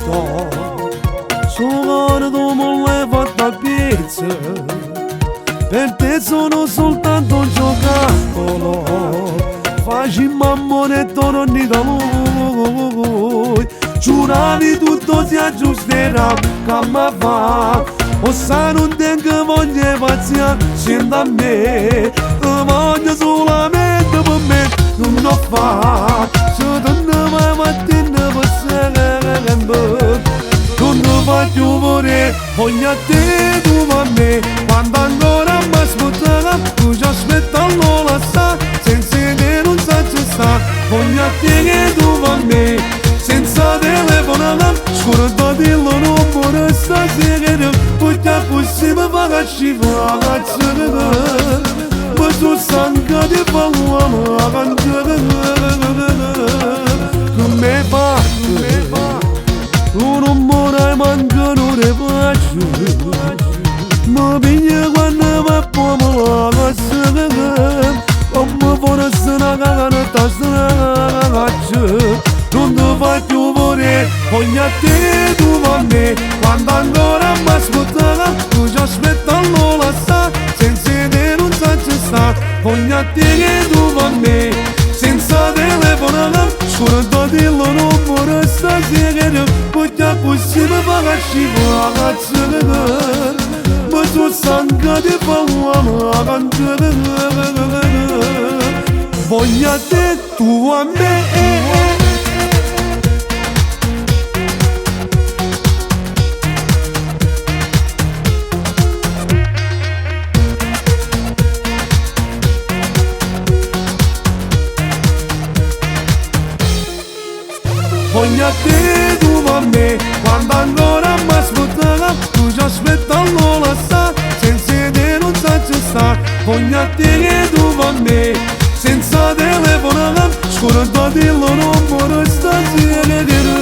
tutto Sto core tu me l'hai fatto a piezzi Per te sono soltanto un giocattolo Facimmo ammore e torni da lui Giuravi tutto si aggiusterà Come va O sa non tengo voglia 'e pazzià Siente a me Te voglio solamente per me Nun 'o fa Si te ne vai vattene pe sempe Nun te fa cchiù vedè Voglio a te tu vuò a me Quando ancora m'aspettava Tu già aspetta lassà Senza 'e te nun saccio sta Voglio a te tu vuò a me Senza telefonà Scordatillo numero stasera Perché accussì me fa ascì pazzo Mi so stanca di fa Come fatto Tu non muorai manco non ne faccio Mi piglia quando va poi me la Come fosse una carta straccia Non ti fa più vedere Voglio a te, tu vuò a me Quando ancora mi aspettava Tu già aspetta lassà Senza te nun saccio sta Voglio a te, tu vuò a me Senza telefonà Scordatillo numero stasera Perché accussì mi fa ascì pazzo Mi so stanca di fa Voglio a te, tu vuò a me Voglio a te, tu vuò a me Quando ancora m'aspettava Tu già aspetta lassà Senza te nun saccio sta Voglio a te, tu vuò a me Senza telefonà Scordatillo numero stasera.